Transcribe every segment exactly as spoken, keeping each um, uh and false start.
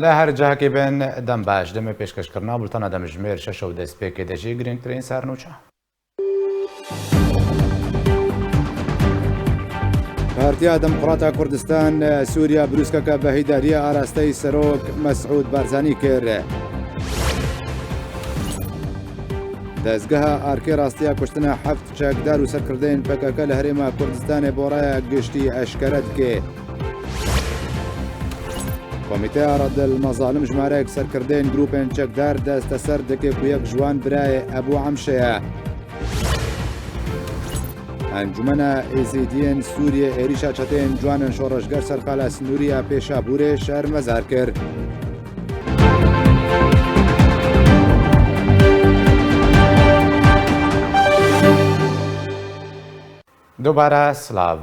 Li her cihekê bin, dem baş. Demê pêşkêşkirina bultena demjimêr şeş û destpêkê de jî girîngtirîn sernûçe. Partiya Demokrata Kurdistan, Sûriya, brûskeke bi hîdariya arasteyî Serok Mesûd Barzanî kir. Dezgeha Arkê rastiya kuştina heft çekdar û serkirdeyên P K K li Herêma Kurdistanê bo raya giştî eşkere dike. Komîteya Reddil Mezalim jimareyek serkirdeyên grûpên çekdar desteser dike ku yek ji wan birayê Ebû Emşe ye. Encûmena Êzîdiyên Sûriyê êrîşa çeteyên ciwanên şoreşger ser xala sinûrî ya Pêşabûrê şermezar kir. Dubare silav.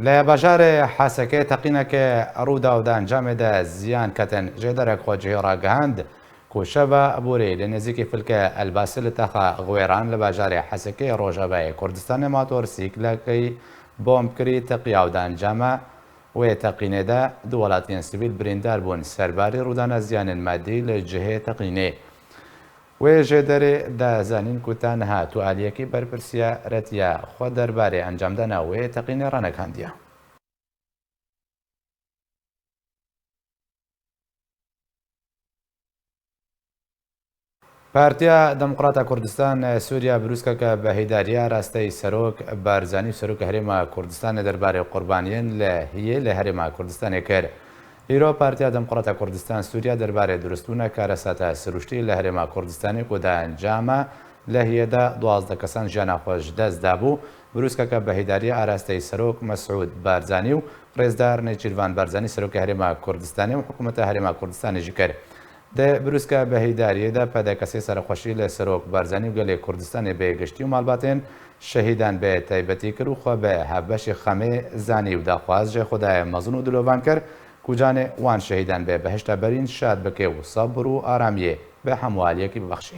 Li bajarê Hesekê teqîneke Rûdaw di encamê de ziyan ketin. Jêderek xwecihî ragihand ku şeva borî li nêzîkî filke Elbasê li texa Xwêran li bajarê Hesekê rojavayê Kurdistanê motorsîklekî bombkirî teqiya û di encama wê teqînê de du welatiyên sivîl birîndar bûn. Serbarî rûdana ziyanên madî li cihê teqînê. Wê jêderê de zanîn ku ta niha tu aliyekî berpirsiyaretiya xwe derbarê encamdana wê teqînê ranegihandiye. Partiya Demokrata Kurdistan, Sûriya, brûskeke bi hîdariya rasteyî Serok Barzanî û Serokê Herêma Kurdistanê derbarê qurbaniyên lehiyê li Herêma Kurdistanê kir. Îro Partiya Demokrata Kurdistan Sûriya derbarê dirustbûna karesata sirûştî li Herêma Kurdistanê ku di encama lehiyê de duwazdeh kesan jiyana xwe ji dest dabû, brûskeke bi hîdariya arasteyî Serok Mesûd Barzanî û Rêzdar Nêçîrvan Barzanî Serokê Herêma Kurdistanê û Hikûmeta Herêma Kurdistanê jî kir. Di brûska bi hîdariyê de P D K sê serxweşî li Serok Barzanî û gelê Kurdistanê bi giştî û malbatên şehîdan bi taybetî kir û xwe bi hevbeşê xemê zanî û daxwaz ji Xwedayê mezin û dilovan kir ku canê wan şehîdan bi behişta berîn şad bike û sebr û aramiyê bi hemû aliyekî bibexşî.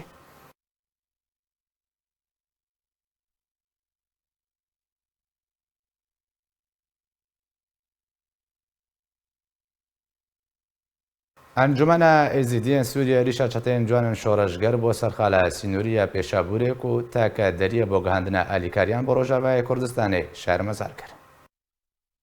Encûmena Êzîdiyên Sûriyê êrîşa çeteyên ciwanên şoreşger bo ser xala sînorî ya Pêşabûrê ku teke deriyê bo gihandina alîkariyan bo Rojavayê Kurdistanê şermezar kir.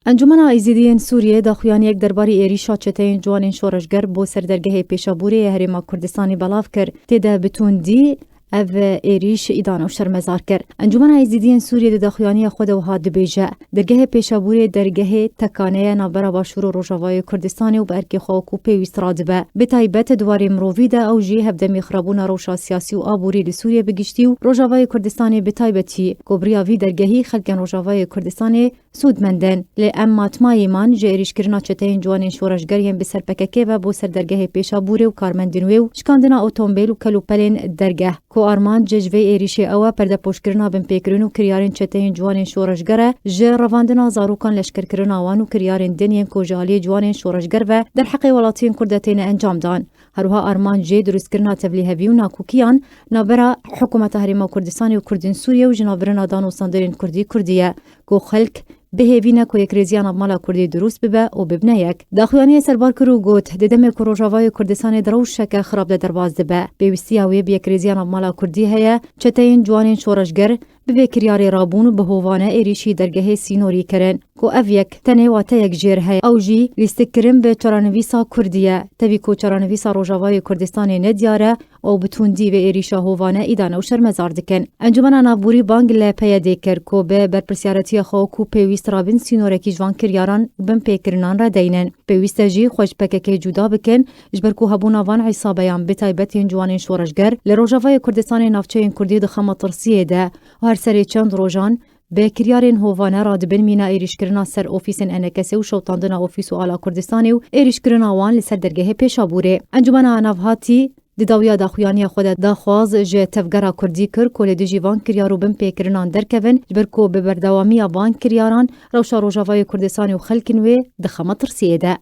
Encûmena Êzîdiyên Sûriyê daxuyaniyek derbarî êrîşa çeteyên ciwanên şoreşger bo ser dergehê Pêşabûrê yê Herêma Kurdistanê belav kir. Tê de bi tundî ev êrîş îdane û şermezar kir. Encûmena Êzîdiyên Sûriyê di daxuyaniya xwe de wiha dibêje, dergehê Pêşabûrê dergehê tekane ye navbera Başûr û Rojavayê Kurdistanê û bi erkê xwe wekû pêwîst radibe. Bi taybet di warê mirovî de ew jî hevdemî xirabûna rewşa siyasî û aborî li Sûriyê bi giştî û Rojavayê Kurdistanê bi taybetî, ku bi riya vî dergehî xelkên Rojavayê Kurdistanê sûdmend in. Lê em matmayî man ji êrîşkirina çeteyên ciwanên şoreşger yên bi ser P K K ve bo ser dergehê Pêşabûrê û karmendên wê û şikandina otomobîl û kelûpelên dergeh, ku armanc ji vê êrîşê ew e perdepoşkirina binpêkirin û kiryarên çeteyên ciwanên şoreşger e, ji revandina zarokan, leşkerkirina wan û kiryarên din yên ku ji aliyê ciwanên şoreşger ve derheqê welatiyên Kurd de têne encamdan. Her wiha armanc jê dirustkirina tevlîhevî û nakokiyan navbera Hikûmeta Herêma Kurdistanê û Kurdên Sûriyê û jinavbirina dan û standerên Kurdî Kurdî ye, ku xelk bihêvîne ku yekrêziya navmala Kurdî dirust bibe û bibine yek. Daxuyaniyê serbar kir û got, di demê ku Rojavayê Kurdistanê di rewşeke xirab de derbas dibe, pêwîstiya wê bi yekrêziya navmala Kurdî heye, çeteyên ciwanên şoreşger bi vê kiryarê rabûn û bi hovane êrîşî dergehê sînorî kirin, ku ev yek tenê wateyek jêr heye, ew jî lîstikkirin bi çarenivîsa Kurdî ye. Tevî ku çarenivîsa Rojavayê Kurdistanê nediyar e, ew bi tundî vê êrîşa hovane îdane û şermezar dikin. Encûmena Navborî bang li P Y D'ê kir ku bi berpirsiyaretiya xwe wekû pêwîst rabin sînorekî ji van kiryaran û binpêkirinan re deynin. Pêwîst e jî xwe ji P K K cuda bikin, ji ber ku hebûna van îsabeyan bi taybet yên ciwanên şoreşger li Rojavayê Kurdistanê navçeyên Kurdî dixe metirsiyê de û her serê çend rojan bi kiryarên hovane radibin mîna êrîşkirina ser ofîsên E N K S ê û şewitandina ofîs û ala Kurdistanê û êrîşkirina wan li ser dergehê Pêşabûrê. Encûmena Navhatî di dawiya daxuyaniya xwe de daxwaz ji tevgera Kurdî kir ku li dijî van kiryar û binpêkirinan derkevin, ji ber ku bi berdewamiya van kiryaran rewşa Rojavayê Kurdistanê û xelkên wê dixe metirsiyê de.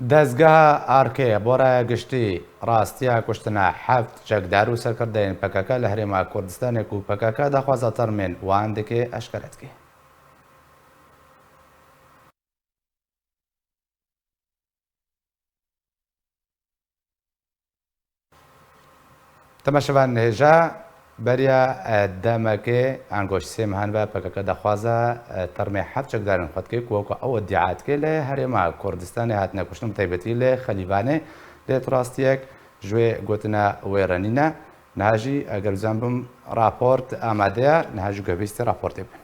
Dezgeha Arkê bo raya giştî rastiya kuştina heft çekdar û serkirdeyên P K K li Herêma Kurdistanê ku P K K daxwaza termên wan dike eşkere dike. Temaşevan hêja, beriya, e, demekê, ango ji sê mehan ve P K K daxwaza, e, termê heft çekdarên xwe dike ku weke ew îdia dike li Herêma Kurdistanê hatine kuştin, bi taybetî li Xelîvanê. Lê tu rastiyek ji wê gotina wê re nîne. Niha jî, eger bizan bim, raport amade ye, niha jî guhbîstê raportê bin.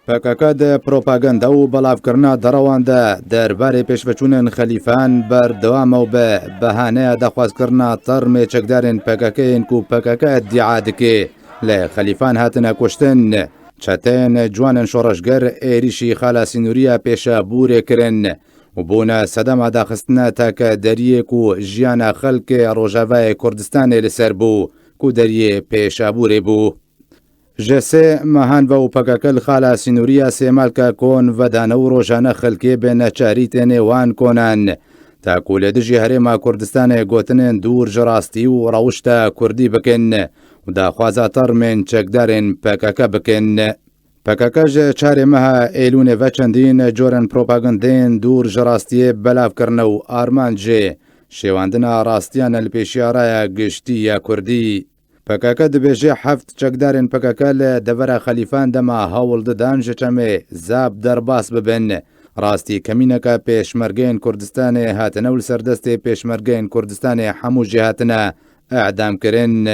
P K K di propaganda û belavkirina derewan de derbarê pêşveçûnên Xelîfan berdewam e û bi behaneya daxwazkirina termê çekdarên P K K yên ku P K K îdia dike, li Xelîfan hatine kuştin. Çeteyên ciwanên şoreşger êrîşî Xala Sînûriya Pêşabûrê kirin û bûne sedema daxistina tekederiyê ku jiyana xelkê Rojavayê Kurdistanê li ser bû, ku deriyê Pêşabûrê bû. Ji sê mehan ve û P K K li Xala Sînûriya Sêmalka Kon vedane û rojane xelkê bi neçarî têne wan konan. Ta ku li dijî Herêma Kurdistanê gotinên dûr ji rastî û rewişta kurdî bikin û daxwaza termên çekdarên P K K bikin. P K K ji çarê meha Êlûnê ve çendîn corên propagandeyên dûr ji rastiyê belav kirine û armanc jê şêwandina rastiyan e li pêşiya raya giştî ya kurdî. P K K dibêje heft çekdarên P K K li devera Xelîfan dema hewl didan ji çemê Zab derbas bibin. Rastî kemîneke pêşmergeyên Kurdistanê hatine û li ser destê pêşmergeyên Kurdistanê hemû jî hatine edamkirin.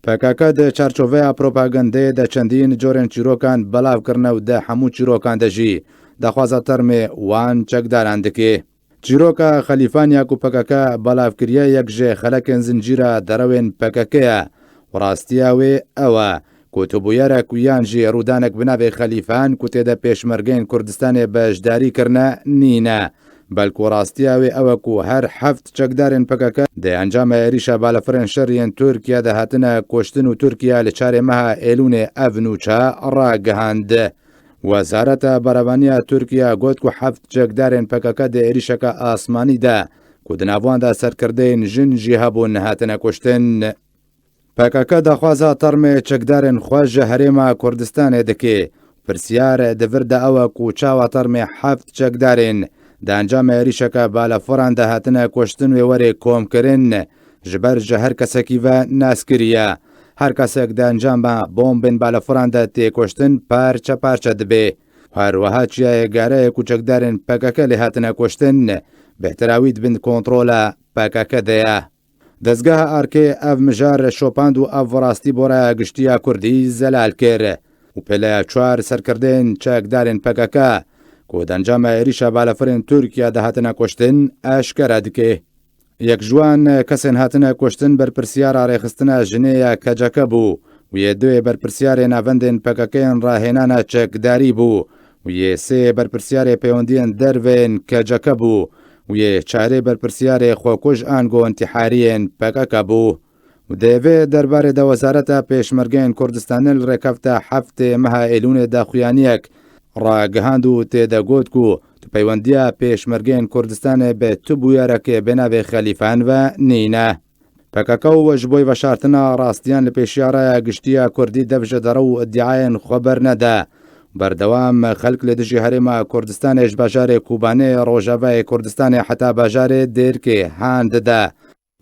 P K K di çarçoveya propagandeyê de çendîn corên çîrokan belav kirine û di hemû çîrokan de jî daxwaza termê wan çekdaran dike. Çîroka Xelîfan ya ku P K K belav kiriye yek ji xelekên zincîra derewên P K K ye û rastiya wê ew e ku tu bûyerek û yan jî rûdanek bi navê Xelîfan ku tê de pêşmergeyên Kurdistanê beşdarî kirine nîne. Belku rastiya wê ew e ku her heft çekdarên P K K di encama êrîşa balafirên şer yên Tirkiye de hatine kuştin û Tirkiye li çarê meha Êlûnê ev nûçe ragihand. Wezareta Berevaniya Tirkiye got ku heft çekdarên P K K di êrîşeke asmanî de ku di nav wan de serkirdeyên jin jî hebûn, hatine kuştin. P K K daxwaza termê çekdarên xwe ji Herêma Kurdistanê dike. Pirsyar di vir de ew e ku çawa termê heft çekdarên di encama êrîşeke balafiran de hatine kuştin wê were komkirin, ji ber ji her kesekî ve nas kiriye. Her kesek di encama bombên balafiran de tê kuştin parçe parçe dibe. Her wiha çiyayê Gareyê ku çekdarên P K K lê hatine kuştin, bêhtira wî di bin kontrola P K K de ye. Dezgeha Arkê ev mijar şopand û ev rastî bo raya giştî ya kurdî zelal kir û pêleya çar serkirdeyên çekdarên P K K ku di encama êrîşa balafirên Tirkiye de hatine kuştin, eşkere dike. Yek ji wan kesên hatine kuştin berpirsyara rêxistina jinê ya K C K bû û yê duyê berpirsyarê navendên P K K yên rahênana çekdarî bû û yê sê berpirsyarê peywendiyên derve yên K C K bû û yê çarê berpirsyarê xwekuj ango întihariyên P K K bû. Û di vê derbarê de Wezareta Pêşmergeyên Kurdistanê li rêkefta heftê meha Êlûnê daxuyaniyek ragihand û tê de got ku tu peywendiya pêşmergeyên Kurdistanê bi tu bûyerekê bi navê Xelîfan ve nîne. P K K û ji bo veşartina rastiyan li pêşiya raya giştî ya kurdî dev ji derew û îdiayên xwe bernede. Berdewam xelk li dijî Herêma Kurdistanê ji bajarê Kobanê Rojavayê Kurdistanê heta bajarê Dêrkê han dide.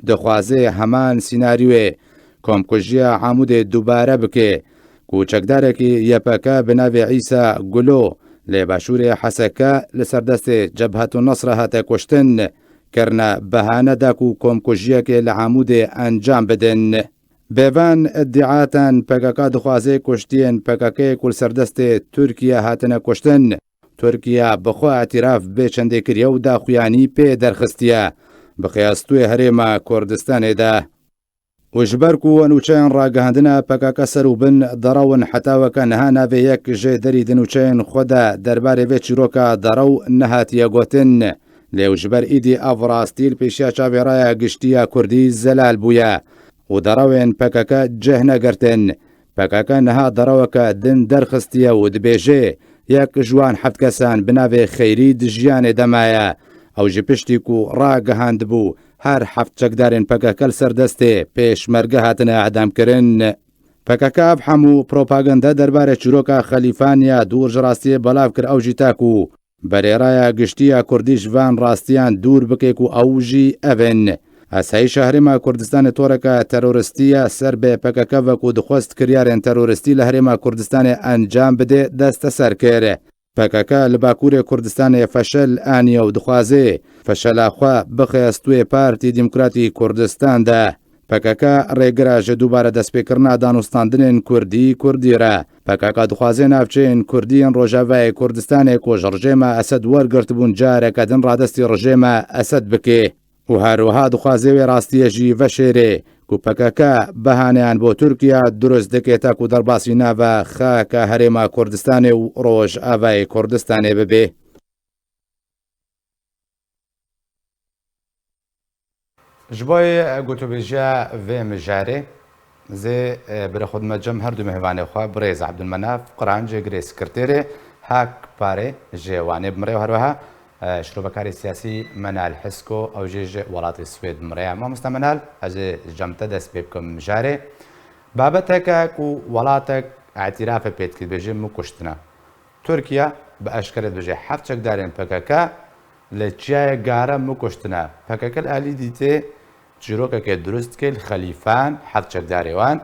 Dixwaze heman sînaryoyê komkujiya Amûdê dubare bike ku çekdarekî Y P G bi navê Îsa Gulo lê başûrê Heseke li ser destê Cebhetu Nesre hate kuştin, kirine behane da ku komkujiyekê li Amûdê encam bidin. Bêvan îdiatan P K K dixwaze kuştiyên P K K ku li ser destê Tirkiye hatine kuştin, Tirkiye bi xwe îtiraf bê çendê kiriye û daxuyanî pê derxistiye, bi qiyas tu yê Herêma Kurdistanê de. Û ji ber ku nûçeyên ragihandina P K K ser û bin derew in, heta weke niha navê yek ji derî di nûçeyên xwe de derbarê vê çîroka derew nehatiye gotin. Lê û ji ber îdî ev rastî li pêşiya çavê raya giştî ya kurdî zelal bûye û derewên P K K cih negirtin. P K K niha dereweke din derxistiye û dibêje, yek ji wan heft kesan bi navê Xeyrî di jiyanê de maye. Ew ji piştî ku ragihandibû, Her heft çekdarên P K K li ser destê pêşmerge hatine edamkirin. P K K ev hemû propaganda derbarê çîroka Xelîfan ya dûr ji rastiyê belav kir, ew jî ta ku berê raya giştî ya Kurdî ji van rastiyan dûr bike ku ew jî ev in. Esayîşa Herêma Kurdistanê toreke teroristî ye ser bê P K K, veku dixwest kiryarên teroristî li Herêma Kurdistanê encam bidê, desteser kir. P K K li Bakurê Kurdistanê feşel aniye û dixwaze feşela xwe bixe stûyê Partî Demokratî Kurdistan de. P K K rêgir e ji dubare destpêkirina danûstandinên Kurdî Kurdî re. P K K dixwaze navçeyên Kurdî yên Rojavayê Kurdistanê ku ji rejêma Esed wergirtibûn, careke din radestî rejêma Esed bike. Û her wiha dixwaze wê rastiyê jî veşêrê ku P K K behaneyan bo Tirkiye durust dike ta ku derbasî nava xaka Herêma Kurdistanê û Rojavayê Kurdistanê bibe. Ji bo gotûbêjiya vê mijarê, zê, e, birê xwe dime cem her du mêvanê xwe, birêz Ebdulmenaf Qiranc, girê sekreterê HAKPARê ji Wanê bi min re û her wiha, e, şirovekarê siyasî Menal Hisko, ew jî ji welatê Swêd bi min re ye. Mamosta Menal, ez ê cem te dest pê bikim mijarê. Babeteke ku welatek îtîrafê pê dike, dibêje min kuştine. Tirkiye bi eşkere dibêje heft çekdarên P K K li Çiyayê Gare min kuştine. P K K li alî dîtê çîrokeke durust dike li Xelîfan, heft çekdarê wan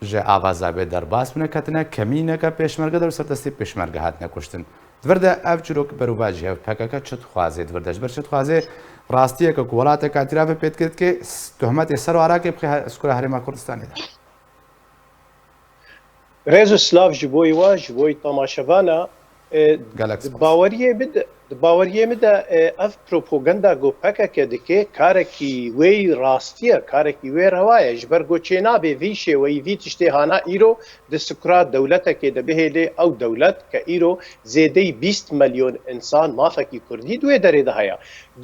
ji ava zabê derbas bûne, ketine kemîneke pêşmerge de li ser destê pêşmerge hatine kuştin. Di vir de ev çîrok berovajî hev P K K çi dixwaze di vir de? Ji ber çi dixwaze rastiyeke ku welateke îtîrafê pê dike, dike, s-, tohmetê ser û arakê bixe he-, skura Herêma Kurdistanê de? Rêz û silav ji bo we, ji bo temaşevana. E, Gelek di spas. Baweriyê min de, di baweriyê min de, e, ev propaganda ku P K K dike, karekî wê rastî ye, karekî wê rewa ye. Ji ber ku çênabe vî şêweyî, vî tiştê hana îro di sikura dewletekê de bihêle, ew dewlet ke îro zêdeyî bîst milyon însan, mafekî kurdî di wê derê de heye.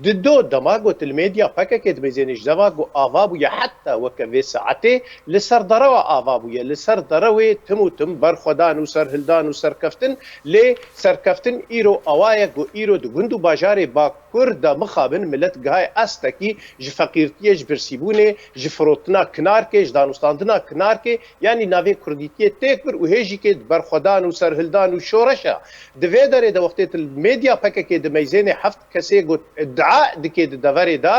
Di do dema ku tu li medya P K K dimeyzênî, ji dema ku ava bûye heta weke vê saetê li ser derewa ava bûye, li ser derewê tim û tim berxwedan û serhildan û serkeftin, lê serkeftin îro awa ye ku îro di gund û bajarê Bakur de mixabin milet gihayê astekî ji feqîrtiyê, ji birsîbûnê, ji firotina kinarkê, ji danûstandina kinarkê, yanî navê kurdîtiyê têk bir û hê jî kê di berxwedan û serhildan û şoreşa. Di vê derê de wextê tu li medya P K K dimeyzênê heft kesê ku îdia dike di deverê de,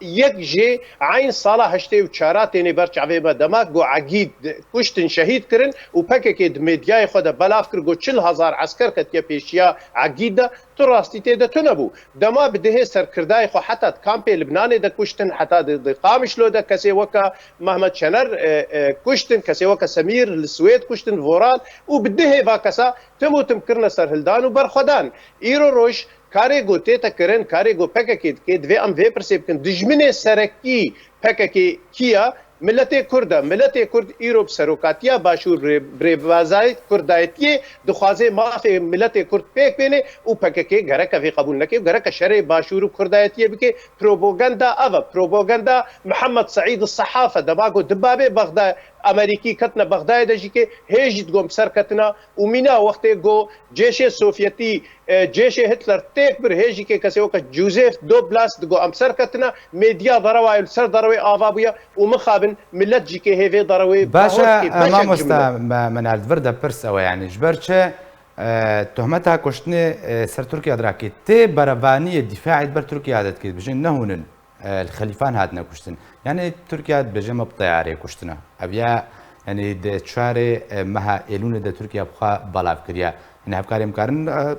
yek jê eyn sala heştê û çara tênê ber çavê me, dema ku Egîd kuştin, şehîd kirin û P K K di medyayê xwe de belav kir ku çil hezar esker ketiye pêşiya Egîd de, tu rastî tê de tune bû. Dema bi dihê serkirdayê xwe heta di kampê Libnanê de kuştin, heta di, di Qamişlo de kesê weke Mehmet Şener, e, e, kuştin, kesê weke Semîr li Swêd kuştin, Voral, û bi dihê va kesa tim û tim kirine serhildan û berxwedan. Îro roj karê ku tête kirin, karê ku P K K dike, divê em vê pirsê bikin. Dijminê serekî P K K kî ye? Miletê Kurd e. Miletê Kurd îro bi serokatiya Başûr, rê-, bi rêbazayê Kurdayetiyê dixwaze mafê miletê Kurd pêk bêne û P K K gereke vê qebûl neke û gereke şerê Başûr û Kurdayetiyê bike. Propaganda ev e. Propaganda Mihemed Seîd Sehaf e. Dema ku dibabê Bexda, Amerîkî ketine Bexdayê de jî ke hê jî digon bi ser ketina û mîna wextê ku cêşê Sovyetî, e, cêşê Hitler têk bir, hê jî ke kesê weke Joseph Goebbels digo em ser ketina, medya derewa li ser derewê ava bûye û mixabin milet jî ke hê vê derewê Baş e, beşek, e, beşek mamosta cimle. Me-, Menal, di vir de pirs ew e, yanî ji ber çi, e, tohmeta kuştinê, e, ser Tirkiye dirake tê berevaniyê dîfaê di ber Tirkiye de dike, dibêjin nehûnin. E, li Xelîfan hatine kuştin. Yanî Tirkiye dibêje me bi teyarê kuştine. Ev ya, yanî di çarê, e, meha Êlûnê de Tirkiye bi xwe belav kiriye. Yanî hevkarê em karin, e,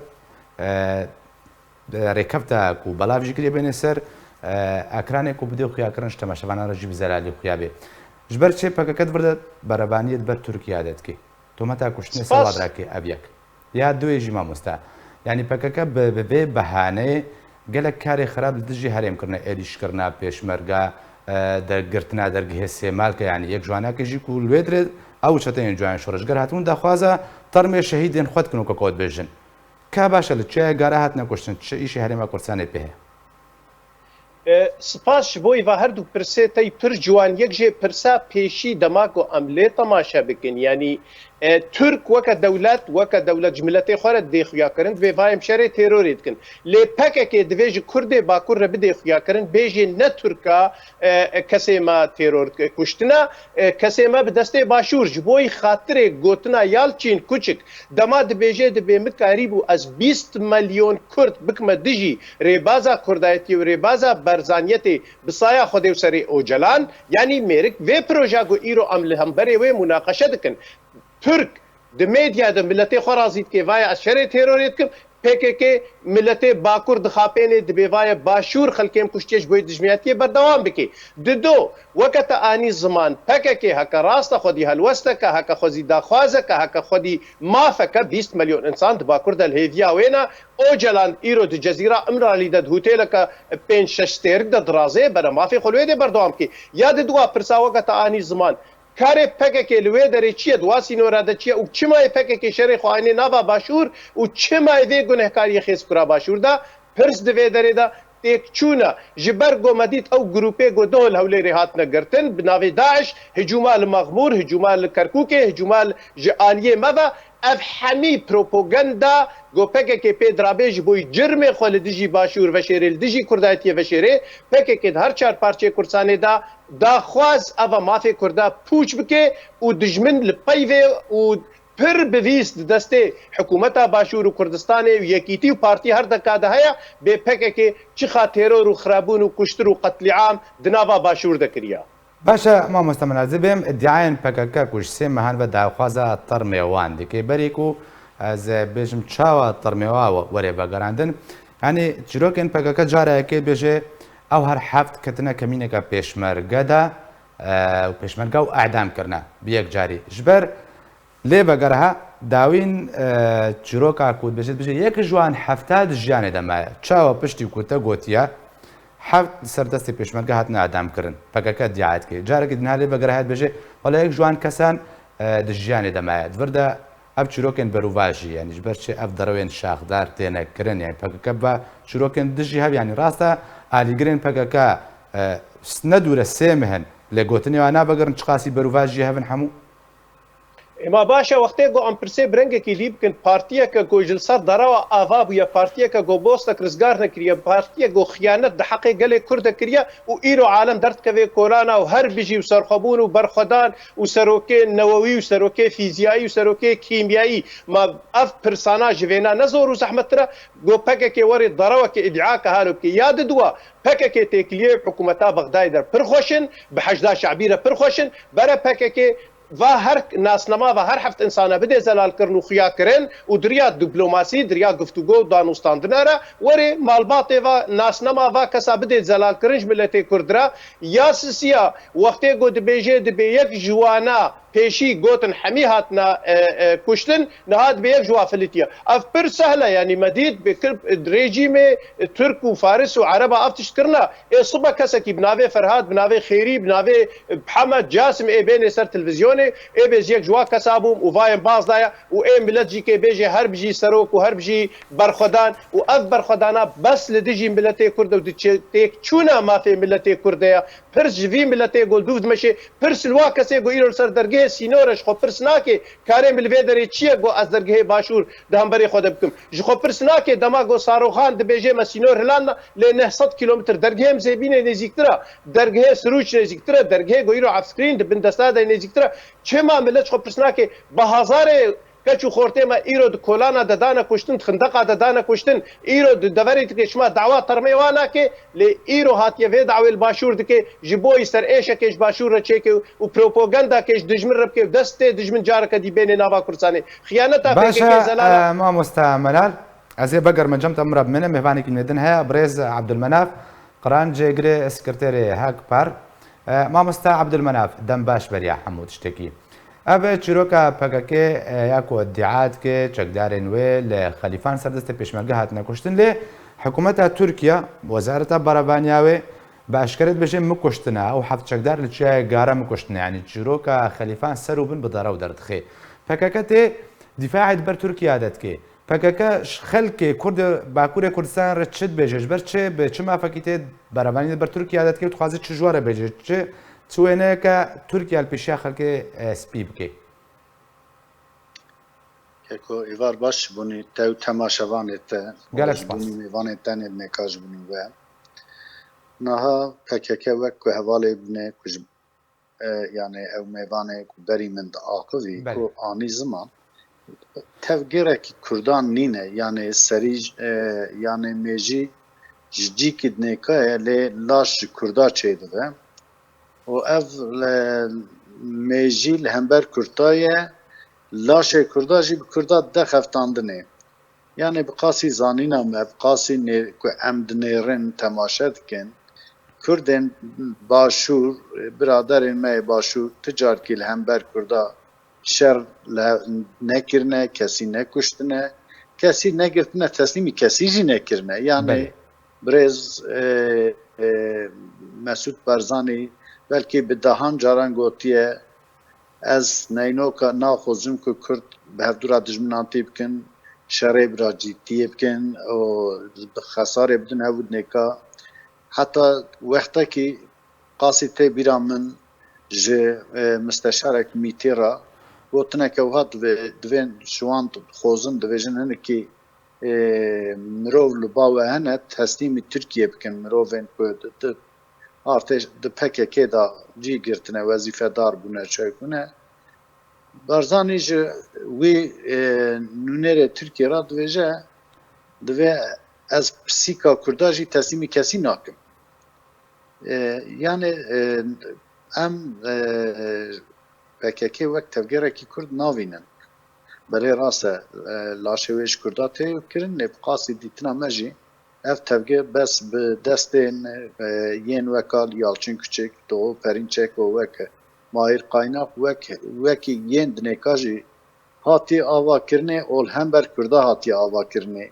e, rêkefta ku belav jî kiriye bêne ser, e, ekranê ku bidê xuya kirin ji temaşevanan re jî bi zelalî xuya bê. Ji ber çi P K K di vir de berevaniyê di ber Tirkiye de dike? Tometa kuştinê Spas. Sewa dirake ev yek. Ya duyê jî mamoste. Yanî P K K bi, bi vê behaneyê gelek karê xirab li dijî herêm kirine, êrîş kirina pêşmerga, e, dergirtina dergehê Sêmalke, yanî yek ji wanakê jî ku li wê dirê ew çeteyên cuyayên şoreşger hatibûn daxwaza termê şehîdên xwe dikin weke ku dibêjin. Ka baş e li çi gare hatine kuştin, çi îşê Herêma Kurdistanê pê heye? E, spas ji bo îva her du pirsê te yî pir ciwan. Yek jê pirsa pêşî dema ku em lê temaşe bikin, yanî, e, Tirk weke dewlet, weke dewlet ji miletê xwe re dê xuya kirin, divê va em şerê terorê dikin. Lê P K K divê ji Kurdê Bakur re bidê xuya kirin, bêjê ne Tirka, e, e, kesê me teror kuştina, e, kesê me bi destê Başûr. Ji bo yî xatirê gotina Yalçîn Kuçik, dema dibêje, dibê min karîbû ez bîst milyon Kurd bikime dijî rêbaza Kurdayetiyê û rêbaza Barzaniyetê bi saya Xwedê û serê Ocalan, yanî mêrik vê proja ku îro em li hemberê wê munaqeşe dikin. Tirk di medya de miletê xwe razî dike, vaya ez şerê terorê dikim. P K K miletê Bakur dixapêne, dibê vaya Başûr xelkê em kuştiye, ji bo yê dijminatiyê berdewam bike. Dido, weke te anî ziman, P K K heke rasta xwedî helwesteke, heke xwezî daxwazeke, heke xwedî mafeke, bîst milyon însan di Bakur de li hêviya wê ne. Ocalan îro di Cezîra Îmralî de di hotêleke pênc şeş stêrik de dirazê, bere mafê xwe li wê dê berdewam bike. Ya diduwa pirsa weke te anî ziman, karê P K K li wê derê çi ye, di wa sînora de çi ye û çima yê P K K şerê xwe anîne nava Başûr û çima yê vê gunehkariyê xêz kura Başûr de? Pirs di vê derê de têkçûn e. Ji ber ku me dît ew grûpê ku duh li Hewlêrê hatine girtin, bi navê DAIŞ, hicûma li Mexmûr, hicûma li Kerkûkê, hicûma li, ji aliyê me ve, ev hemî propaganda ku P K K pê dirabê ji bo yî cirmê xwe li dijî Başûr veşêrê, li dijî Kurdayetiyê veşêrê, P K K di her çar parçeyê Kurdistanê de daxwaz eva mafê Kurda pûç bike û dijmin li peyvê û pir bi vîst di destê hikûmeta Başûr û Kurdistanê û Yekîtî û partî her deka de heye, bê P K K çiqa teror û xirabûn û kuştir û qetlîam di nava Başûr de kiriya. Baş e, mamoste min ez ê bêm îdiayên P K K ku ji sê mehan ve daxwaza termê wan dike. Berî ku ez bêjim çawa termê wa were vegerandin. Yanî çîrokên P K K cara yekê bêje ew her heft ketine kemîneke pêşmerge de, e, û pêşmerge û edam kirine bi yek carî. Ji ber Lê vegere he, dawîn, e, çîroka ku dibêje, dibêje, yek ji wan hefta di jiyanê de maye. Çawa piştî ku te gotiye, heft li ser destê pêşmerge hatine edamkirin. P K K îdia dike. Carekî din he lê vegere he dibêje, wela yek ji wan kesan, e, di jiyanê de maye. Di vir de ev çîrokên berûvajî, yanî ji ber çi ev derewên şaxdar têne kirin, yanî P K K bi çîrokên dijî hev, yanî rast e, alîgirên P K K, e, ne dûre sê meh in, lê gotinê wan navegerin çiqasî berûvajî hev in hemû? Ema baş e, wextê ku em pirsê bi rengekî lî bikin, partiyeke ku ji li ser derewa ava bûye, partiyeke ku bostek rizgar nekiriye, partiyeke ku xiyanet di heqê gelê Kurd de kiriye û îro alem derdikeve kolana û her bijî û serxwebûn û berxwedan û serokê newewî û serokê fîziyayî û serokê kîmyayî, ma ev pirsana ji vêna ne zor û zehmettir e? Ku P K K were dereweke îdiake halo bike. Ya diduwa, P K K têkiliyê hikûmeta Bexdayê der pir xweş in, bi Heşda Şe'bî re pir xweş in, bere P K K va her nasnama va her heft insana bidê zelalkirin û xuyakirin û di riya diplomasî, di riya guftûgo û danûstandina re were malbatê va nasnama va kesa bidê zelalkirin ji miletê Kurd re. Ya sisiya wextê ku dibêje dibê yek ji wana pêşî gotin hemî hatine, e, e, kuştin, niha dibê yek ji wa filitiye. Ev pir sehl e, yanî me dît bi kir-, rejîmê Tirk û Faris û Ereba ev tişt kirine. Ê sibe kesekî bi navê Ferhat, bi navê Xêrî, bi navê Hemed Casim ê bênê ser televîzyonê, ê bê ji yek ji wa kesa bûm û vayên baz daye û ê milet jî kê bêjê her bijî serok û her bijî berxwedan û ev berxwedana bes li dijî miletê Kurd û di çê-, têkçûna mafê miletê Kurd de ye. Pirs ji vî miletê ku li dûv dimeşê, pirs li wa kesê ku îro li ser dergehê sînor e ji xwe pirs nake, karê min li vê derê çi ye ku ez dergehê Başûr di hemberê xwe de bikim? Ji xwe pirs nake, dema ku Saroxan dibêje me sînor hilandina, lê neh sed kîlometr dergehê Mizêbînê nêzîktir e, dergehê Sirûç nêzîktir e, dergehê ku îro Efskrîn di bin desta de nêzîktir e. Çima milet ji xwe pirs nake? Bi hezarê keç û xortê me îro di kolana de dane kuştin, di xindeqa de dane kuştin. Îro di deverê dike şima dawa termê wan nake, lê îro hatiye vê dawê li Başûr dike, ji bo yî ser êşekê ji Başûr re çêke û propagandakê ji dijmin re bike û destê dijmin careke dî bêne nava Kurdistanê. Xiyaneta Baş e, P K K zelal e. E, mamoste Melal, ez ê vegerime cem te, min re bimêne, mêvanekî nû din heye, birêz Abdulmenaf Qiran, cêgirê sekreterê Hak Par. E, mamoste Abdulmenaf, dem baş beriya hemû tiştekî. Ev çîroka P K K, e, ya ku îdia dike çekdarên wê li Xelîfan ser destê pêşmerge hatine kuştin, lê hikûmeta Tirkiye, wezareta berevaniya wê, bi eşkere dibêje min kuştine, ew heft çekdar li Çiyayê Gare min kuştine. Yanî çîroka Xelîfan ser û bin bi derew derdixe. P K K tê dîfaê di ber Tirkiye de dike. P K K ji xelkê Kurd ê Bakurê Kurdistanê re çi dibêje? Ji ber çi, bi çi mafekî tê berevanî li ber Tirkiye de dike û dixwaze çi ji we re bêje? Çi, çi wêneyeke Tirkiye li pêşiya xelkê, e, spî bike? Keko, êvar baş ji bûnî te û temaşevanê te. Gelek spas. Ji bûnî mêvanê te nê binêka ji bûnî we. Niha P K K wek ku hevalê bûne ku ji, e, yani ew mêvanê ku berî min diaxivî, belê, ku anî ziman, tevgêrekî Kurdan nîne. Yani serî, e, yani mêjî ji cîkî dinêka ye, lê laş ji Kurda çêdibe. Û ev, e, mêjî li hember Kurda ye, laşê Kurda jî bi Kurda dide xeftandinê. Yani bi qasî zanîna me, bi qasî nê-, ku em dinêrin, temaşe dikin, Kurdên Başûr, biraderên me yê Başûr, ti carkî li hember Kurda şer li he-, nekirine, kesî nekuştine, kesî negirtine, teslîmî kesî jî nekirine. Yani, belê, birêz, e, e, Mesûd Barzanî belkî bi dehan caran gotiye, ez neynoka naxwazim ku Kurd bi hevdû re dijminatî bikin, şerê bi re cîtiyê bikin û xesarê bidin hev û dinêka. Heta wextekî qasî tê bîra min ji, e, misteşarek Mîtê re gotineke wiha divê, divên ji wan dixwazin, divêjin hinekî, e, mirov li ba we hene, teslîmî Tirkiye bikin, mirovên ku di, di artêş, di P K K de cî girtine, wezîfedar bûne, çek bûne. Barzanî ji wî, e, nûnerê Tirkiye re divêje, divê ez pisîka Kurda jî teslîmî kesî nakim. E, yani, e, em, e, P K K wek tevgerekî Kurd navînin. Belê rast e, e, laşê wê ji Kurda tê kirin, lê bi qasî dîtina me jî ev tevge bes bi destên, e, yên weka Yalçın Küçük, Doğu Perinçek û wek Mahir Kaynak wek, wekî yên dinêka jî hatiye avakirinê û li hember Kurda hatiye avakirinê.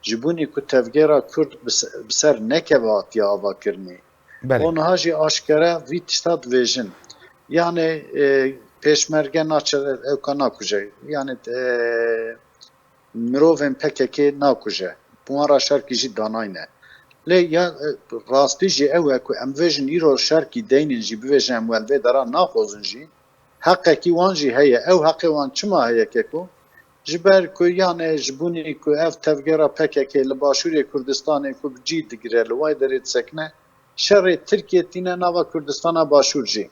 Ji bûnî ku tevgera Kurd bi se-, bi ser nekeve hatiye avakirinê. Belê. Û niha jî aşkere vî tişta divêjin. Yani, e, pêşmerge naçe ewka nakuje. Yani, e, mirovên P K K nakuje. Bi wan re şerkî jî danayne. Lê ya, e, rastî jî ew e ku em bivêjin îro şerkî deynin jî bivêjin em wan vê dera naxwazin jî. Heqekî wan jî heye. Ew heqê wan çima heye keko? Ji ber ku yani ji bûnî ku ev tevgera P K K li Başûrê Kurdistanê ku bi cî digire, li wê derê disekine, şerê Tirkiye tîne nava Kurdistana Başûr jî.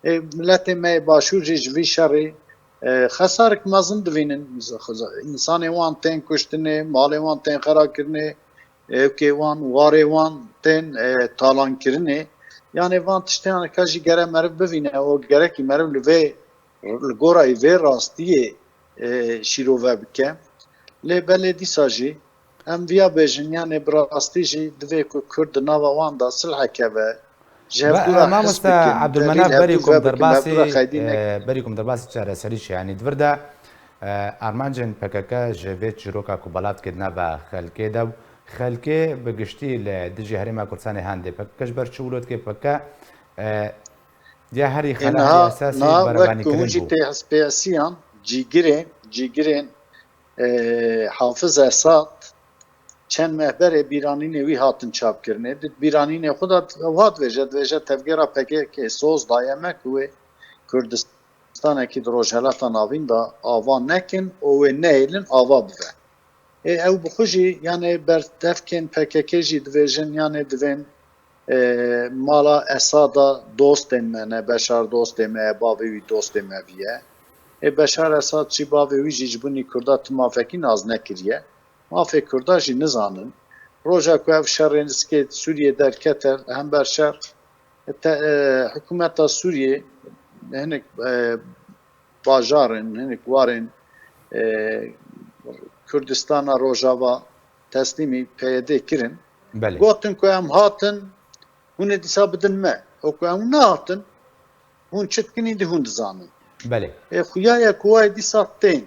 Ê, miletê me yê Başûr jî ji vî şerê, e, xesarik mezin divînin. Însanê wan tên kuştinê, malê wan tên xerakirinê, êvkê wan, warê wan tên, e, talankirinê. Yani van tiştên ka jî gere meriv bivîne û gerekî meriv li vê, li gora vê rastiyê, e, şîrove bike. Lê belê dîsa jî em viya bêjin, yani bi rastî jî divê ku Kurd di nava wan de silhe keve, ji hevdû re, e, his bikin, Ebdulmenaf, berî ku em derbasî, e, berî ku em derbasî çareserî çi, yanî di vir de, e, armancên P K K ji vê çîroka ku belav dike di nava xelkê de û xelkê bi giştî li dijî Herêma Kurdistanê hende P K K ji ber çi wilo dike P K K, e, ya herî xela, herî esasî berevanî kirin bû. Tê hespêsiyan, cîgirên, cîgirên, e, Hafiz Esad, çend meh berê bîranînê wî hatin çapkirinê. Di bîranînê xwe de ew hat vêje, divêje tevgera P K K soz daye me ku wê Kurdistanekî di Rojhelata Navîn de ava nekin û wê nehêlin ava bibe. Ê, ew bi xwe jî, yani berdevkên P K K jî divêjin, yani divên, e, mala Esada dostên me ne, Beşar dostê me ye, bavê wî dostê me viye. Ê, Beşar Esad jî bavê wî jî ji binî Kurda ti mafekî nas nekiriye. Mafê Kurda jî nizanin. Roja ku ev şerê niskê Sûriyê derkete, hember şer, te, e, hikûmeta Sûriyê hinek, e, bajarên, hinek warên, e, Kurdistana Rojava teslîmî P Y D kirin. Belê. Gotin ku em hatin, hûn ê dîsa bidin me. Û ku em nehatin, hûn çi dikin, îdî hûn dizanin. Belê. Ê, xuya ye ku wayê dîsa tên.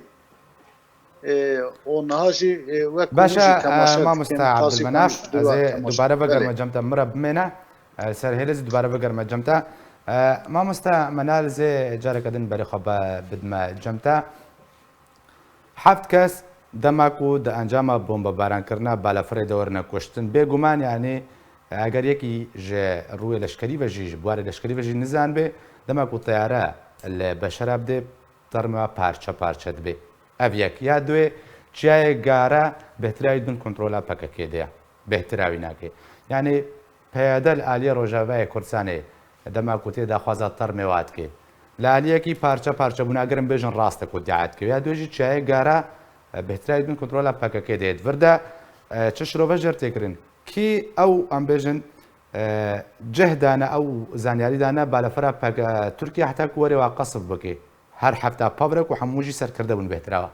Ê, û niha jî, ê, wek hûn jî temaşe dikin, e, mamosta Ebdulmenaf, ez ê dubare vegerime cem te, min re bimêne. E, ser hêlê zî dubare vegerime cem te. E, mamosta Menal, ez ê careke din berê xwe be-, bidime cem te. Heft kes Dema ku di encama bombebaran kirina balafirê de werine kuştin, bêguman, yanî, eger yekî ji rûyê leşkerî ve jî, ji buarê leşkerî ve jî nizan bê, dema ku teyare li Beşerab dê termê wa parçe parçe dibe. Ev yek. Ya duê, çiyayê Gara bêhtirî bin kontrola P K K de ye. Bêhtirî nake. Yanî, peyade li aliyê Rojavayê Kurdistanê dema ku tê daxwaza termê wa dike. Li aliyekî parçe parçe bûna, gerim bêjin rast e ku dîa dike. Ya duê jî çiyayê Gara, e, bêhtirî bin kontrola P K K de ye. Di vir de, e, çi şirove jê re tê kirin? Kî ew, em bêjin, e, cih dane, ew zanyarî dane, balafira P K K, Tirkiye heta ku were wa qesf bike. Her hefta pevre ku hemû jî serkirde bûn bêhtirî wa.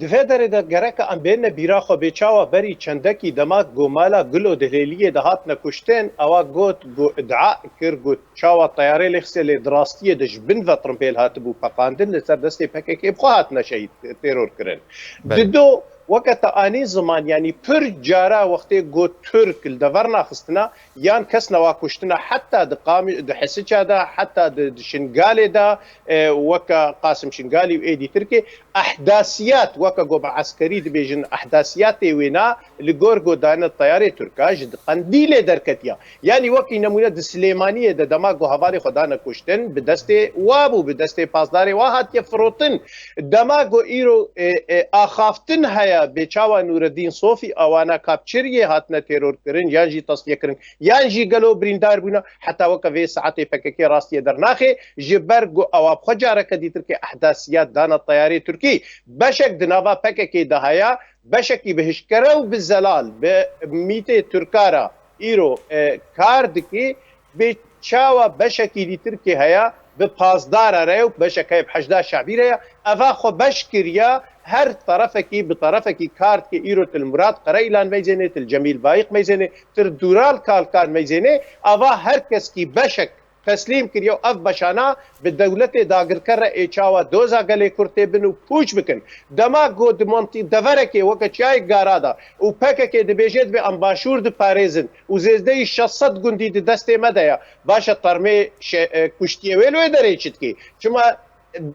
Di vê derê de gereke em bêne bîra xwe bê çawa berî çendekî dema ku mala Gulo di Hilêliyê de hatine kuştin, ewa got, got, iddia kir, got, çawa teyarê lê xisê lê di rastiyê de ji bin ve tirimpêl hatibû peqandin, li ser destê P K K bi xwe hatine şehîd, teror kirin. Belê. Dido, weke te anî ziman, yanî pir cara wextê got Tirk li dever naxistina, yan kes newa kuştina, heta di Qam-, di Hisiça de, heta di, di Şingalê de, e, weke Qasim Şingalî û ê dîtirkê, ehdasiyat, weke ku bi eskerî dibêjin, ehdasiyatê wêna li gor ku dane teyarê Tirka ji di Qendîlê derketiya. Yanî wekî nemûne di Silêmaniyê de dema ku hevalê xwe dane kuştin, bi destê wa bû, bi destê pasdarê wa hatiye firotin. Dema ku îro, e, e, axaftin heye bê çawa Nûreddîn Sofî, ewana kapçiriyê hatine teror kirin, yan jî tasfiye kirin, yan jî gelo birîndar bûne, heta weke vê saetê P K K rastiyê dernaxê, ji ber ku ewa bi xwe careke dîtirkê ehdasiyat dana teyarê Tirkî. Beşek di nava P K K de heye, beşekî bi hişkere û bi zelal, bi mîtê Tirka re îro, e, kar dike, bê çawa beşekî dîtirkê heye, bi pasdara re ye û beşek heye bi Heşda Şebî re ye. Eva xwe beş kiriye, her terefekî bi terefekî kar dike, îro til Murat Qereîlan meyzênê, til Cemîl Bayîq meyzênê, til Dural Kalkan meyzênê. Eva her keskî beşek teslîm kiriye û ev beşana bi dewletê dagirker re ê çawa doza gelê Kurd tê bin û pûç bikin. Dema ku di mantî deverekê weke çiyayê Gara de û P K K dibêje dibê em başûr diparêzin û zêzdeyî şeş sed gundî di destê me de ye, baş e termê şe-, e, kuştiyê wê li wê derê çi dikê? Çima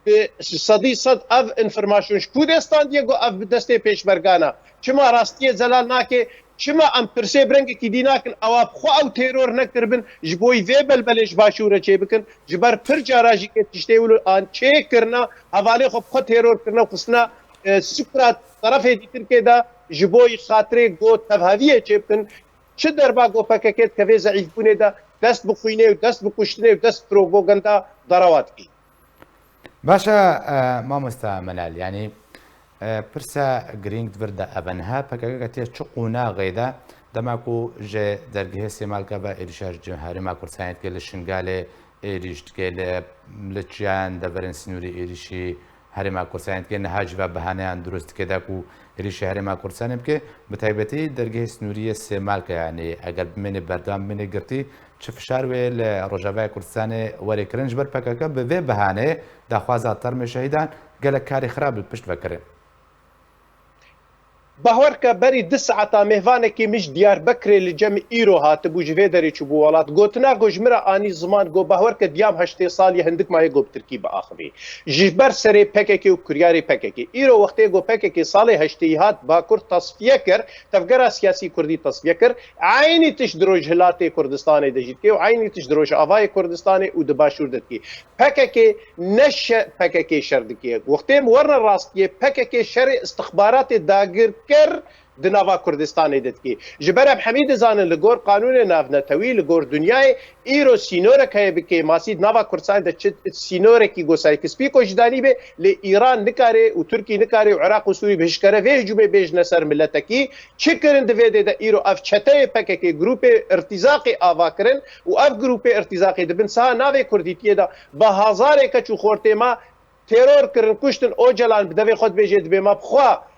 bi sedî sed ev înformasyon ji ku dê standiye ku ev bi destê pêşmergan e? Çima rastiyê zelal nake? Çima em pirsê bi rengekî dî nakin? Ewa bi xwe ew teror nekiribin, ji bo vê belbelê ji başûr re çêbikin? Ji ber pir cara jî kê tiştê wilo an çêkirina, hevalê xwe bi xwe teror kirine û xistine, e, sukra terefê dîtirkê de ji bo xatirê ku tevheviyê çêbikin. Çi derba ku P K K dikeve zeîfbûnê de, dest bi xwînê û dest bi kuştinê û dest bi propaganda derewa dikî. Baş e, e, mamosta Melal, yanî, e, pirsa girîng di vir de ev e, niha P K K ketiye çi qonaxê de, dema ku ji dergehê Sêmalka ve êrîşa ji Herêma Kurdistanê dike, li Şingalê êrîş dike, li, li çiyan deverên sînorî êrîşî Herêma Kurdistanê dike, niha jî ve bihaneyan dirust dike de ku êrîşî Herêma Kurdistanê bike, bi taybetî dergehê sînorî yê Sêmalka, yanî eger bimêne berdewam bimêne girtî, çi fişar wê li Rojavayê Kurdistanê were kirin? Ji ber P K K bi vê bihaneyê daxwaza termê şehîdan gelek karê xirab li pişt ve kirin. Bahwer ke berî du saeta mêvanekî min ji Diyarbekirê li cem îro hatibû, ji vê derê çûbû welat. Gotina ku ji min re anî ziman, got, bahwer ke diyam heştê sal ye, hindik maye got bi tirkî biaxivî. Ji ber serê P K K û kiryarê P K K. Îro wextê got P K K salê heştêyî hat Bakur tasfiye kir, tevgera siyasî kurdî tasfiye kir, eynî tişt di Rojhilatê Kurdistanê de jî dike û eynî tişt di Rojavayê Kurdistanê û di Başûr de dike. P K K ne şe-, P K K şer dike. Wextê em werine rastiyê, P K K şerê istixbaratê dagirker di nava Kurdistanê de dike. Ji ber em hemî dizanin, li gor qanûnê navnetewî, li gor dinyayê, îro sînorek heye bi kêmasî di nava Kurdistanê de çi sînorekî go Sykes-Picot jî danî be, lê Îran nikare û Tirkî nikare û Iraq û Sûrî bi hişkere vê hicûmê bêjine ser miletekî. Çi kirin di vê dê de? Îro ev çeteyê P K K, grûpê irtîzaqê ava kirin û ev grûpê irtîzaqê di bin siha navê kurdîtiyê de bi hezarê keç û xortê me teror kirin, kuştin. Ocalan bi devê xwe dibêje, dibê me bi xwe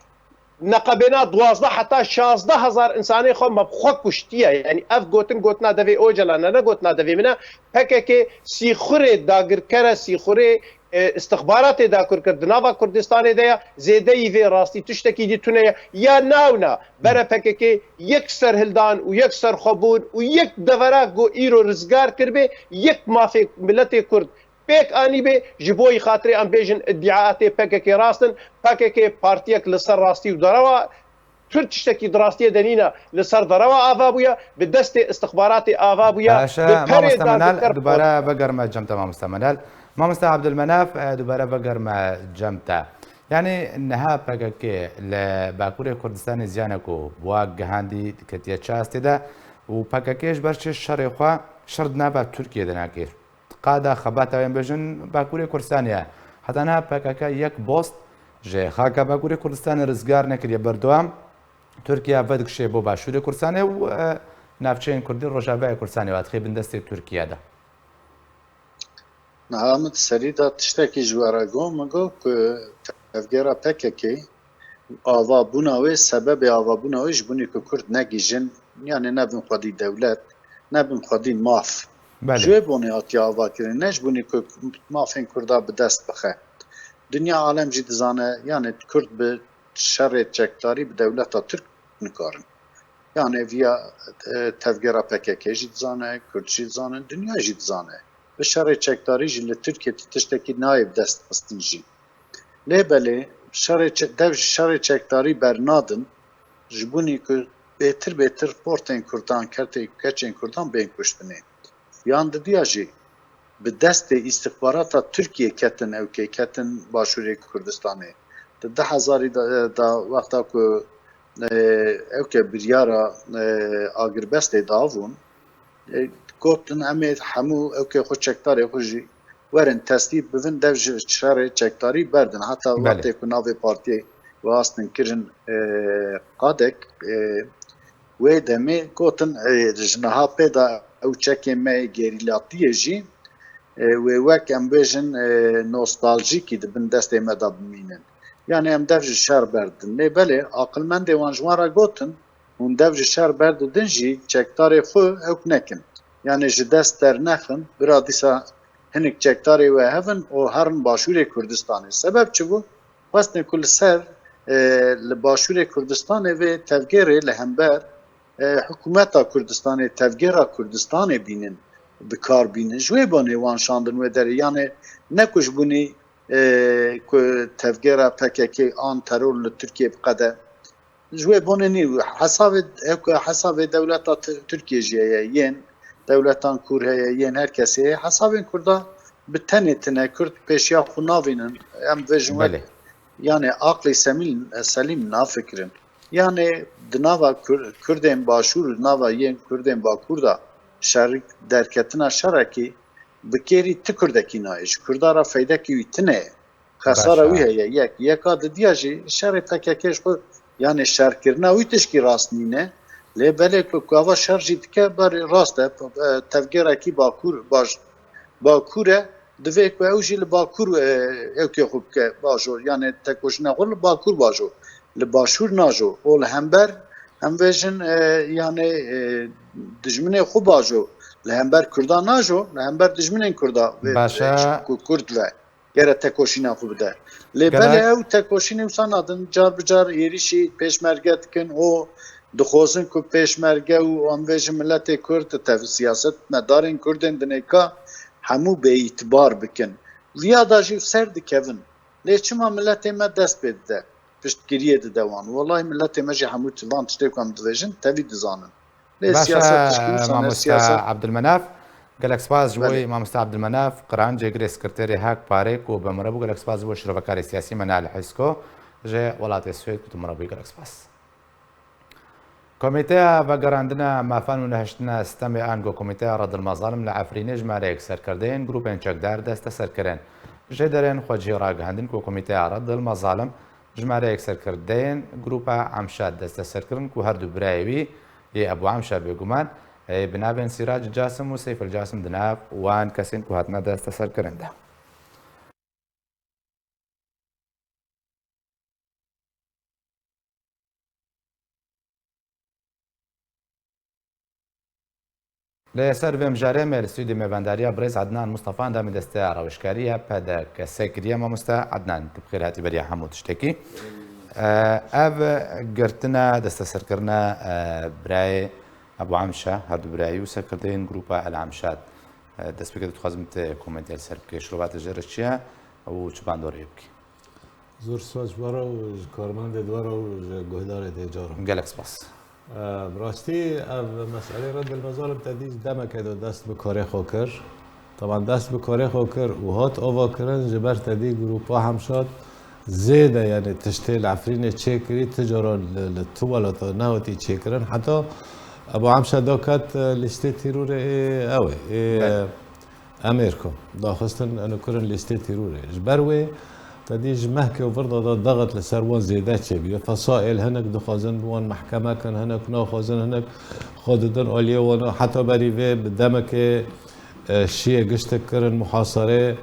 neqebêna duwazdeh heta şazdeh hezar insanê xwe me bi xwe kuştiye. Yanî ev gotin gotina devê Ocalan e, ne gotina devê min e. P K K sîxurê dagirker e, sîxurê, e, istixbaratê dagirker di nava Kurdistanê de ye. Zêdeyî vê rastî tiştekî dî tune ye. Ya newna bere P K K yek serhildan û yek serxwebûn û yek devera ku îro rizgar kiribê, yek mafê miletê Kurd pêk anîbê, ji bo yî xatirê em bêjin îdîatê P K K rast in. P K K partiyek li ser rastî û derewa, tu tiştekî di rastiyê de nîne, li ser derewa ava bûye, bi destê istixbaratê ava bûye, Baş e, bi perê mamoste Menal, dagirker dubare vegerme cem te, mamoste Menal. Mamoste Abdulmenaf, e, dubare vegerme cem te. Yani niha P K K li Bakurê Kurdistanê ziyanek û bi wa gihandî ketiye çi astê de û P K K ji ber çi şerê xwe şer di nava Tirkiyê de nake? Qada xebata wê em bêjin Bakurê Kurdistanê ye. Heta niha P K K yek bost ji xaka Bakurê Kurdistanê rizgar nekiriye. Berdewam Tirkiye vedikişê bo Başûrê Kurdistanê û, e, navçeyên Kurdî Rojavayê Kurdistanê ve dixê bin destê Tirkiye de. Niha min di serî de tiştekî ji we re got, min got ku tevgera P K K avabûna wê, sebebê avabûna wê ji bo nî ku Kurd negihîjin, yanê nebin xwedî dewlet, nebin xwedî maf. Belê. Ji wê bonê hatiye avakirin, ne ji bo nî ku mafên Kurda bi dest bixe. Dinya alem jî dizane, yanê Kurd bi şerê çekdarî bi dewleta Tirk nikarin. Yanê viya, e, tevgera P K K jî dizane, Kurd jî dizane, dinya jî dizane. Bi şerê çekdarî jî li Tirkiyê ti tiştekî nayê bi dest xistin jî. Lê belê şerê çe-, dev ji şerê çekdarî bernadin, ji bo nî ku bêtir bêtir portên Kurdan, kertê keçên Kurdan bên kuştinê. Yan didiya jî bi destê îstixbarata Tirkiyê ketin ewkê, ketin Başûrê Kurdistanê. Di du hezarî de, de wexta ku, e, ewkê biryara, e, agirbestê dabûn, e, gotin, em ê hemû ewkê xwe çekdarê xwe jî werin teslîm bibin, dev ji şerê çekdarî berdin. Heta Belê. wextê ku navê partiyê we astin kirin, e, Qadek, e, wê demê gotin, e, ji niha pê de ew çekên me yê gerîlatiyê jî, e, wê wek em bêjin, e, nostaljîkî di bin destê me de bimînin. Yanê em dev ji şer berdin. Lê belê aqilmendê wan ji wan re gotin, hûn dev ji şer berdidin jî çekdarê xwe ewk nekin. Yanê ji dest dernexin, bira dîsa hinek çekdarê we hevin û herin Başûrê Kurdistanê. Sebeb çi bû? Xwestin ku li ser, e, li Başûrê Kurdistanê vê tevgêrê li hember, e, hikûmeta Kurdistanê, tevgêra Kurdistanê bînin, bi kar bînin. Ji wê bonê wan şandin wê derê. Yanê ne ku ji bo nî, e, ku tevgêra P K K an teror li Tirkiyê biqede. Ji wê bonê nî hesabê, hesabê dewleta Ti-, Tirkiyê jî heye, yên dewletan kûr heye, yên her kesê heye. Hesabên Kurda bi tenê tine, Kurd pêşiya xwe navînin. Em vêjin wek, Belê. yanê aqlê semîl-, selîm nafikirin. Yanê di nava Kur-, Kurdên Başûr û di nava yên Kurdên Bakur de şer, derketina şerekî bi kêrî ti Kurdekî nayê. Ji Kurda re feydekî wî tine ye. Xesara Baş e. wî heye, yek. Yeka didiya jî şerê P K K ji xwe, yanê şerkirina wî tişkî rast nîne. Lê belê ku, ku ava şer jî dike, berê rast e, e, tevgêrekî Bakur, baş, Bakur e, divê ku ew jî li Bakur, e, ewkê xwe bike bajo. Yanê tekoşîna xwe li Bakur bajo. Li Başûr najo. Û li hember, em vêjin, e, yanê, e, dijminê xwe bajo. Li hember Kurda najo, li hember dijminên Kurda vê, Baş e. e, ku Kurd ve. Gere tekoşîna xwe bide. Lê Gerek belê ew tekoşînê wisa nadin, car bi car êrîşî pêşmerge dikin û dixwazin ku pêşmerge û em vêjin miletê Kurd, tev-, siyasetmedarên Kurdên dinêka hemû bêîtibar bikin. Viya da jî ser dikevin. Lê çima miletê me dest pê dide? Piştgiriyê dide wan. Welahî miletê me jî hemû ti-, van tiştê ku em divêjin, tevî dizanin. Lê Baş e, siyaset tişkî wisa ne mamoste siyaset. Abdulmenaf. Gelek spas ji Belê. bo mamoste Abdulmenaf Qiran, cêgirê sekreterê Hak Parê ku bi min re bû. Gelek spas ji bo şirovekarê siyasî Menal Hisko ji welatê Swêd ku tu min re bûyî. Gelek spas. Komîteya Vegerandina Mafan û Nehiştina Stemê ango Komîteya Reddil Mezalim li Efrînê jimareyek serkirdeyên grûpên çekdar desteser kirin. Jêderên xwecihî ragihandin ku Komîteya Reddil Mezalim jimareyek serkirdeyên grûpa Emşad desteser kirin ku her du birayê wî yê Ebû Emşa bêguman, ê bi navên Sîrac Casim û Seyfel Casim di nav wan kesên ku hatine desteserkirin de. Li ser vê mijarê me li stûdyo mêvendariya birêz Ednan Mustafan de me desteya rewişkariya P D K S kiriye. Mamoste Ednan, tu bi xêr hatî beriya hemû tiştekî. Ev girtina, desteserkirina, e, birayê Ebû Emşa, her du birayî û serkirdeyên grûpa El Emşad. Destpêkê dixwazim te komentê li ser bikî. Şirova te ji re çi ye û çi bandorê bikî? Zor spas ji we re û ji karmendê di we re û ji guhdarê dê caran. Gelek spas. Bi rastî ev meselê Reddil Mezalim te dî demeke de dest bi karê xwe kir. Teban dest bi karê xwe kir û hat avakirin, ji ber te dî grûpa Hemşad zêde, yanî tiştê li Efrînê çêkirî, ti cara li, li tu welata nehatî çêkirin. Heta Ebu Hemşa da ket, e, lîstê tîrorê ê ew ê, ê, Belê. Emerîka daxistin, eno kirin lîstê tîrorê. Ji ber wê te dî ji mehkê û vir de da daxit li ser wan zêde çêbûye. Fesaîl hinek dixwazin wan mehkeme kin, hinek naxwazin, hinek xwe didin aliyê wan. Heta berî vê bi demekê, e, şiyê giştek kirin muhasere.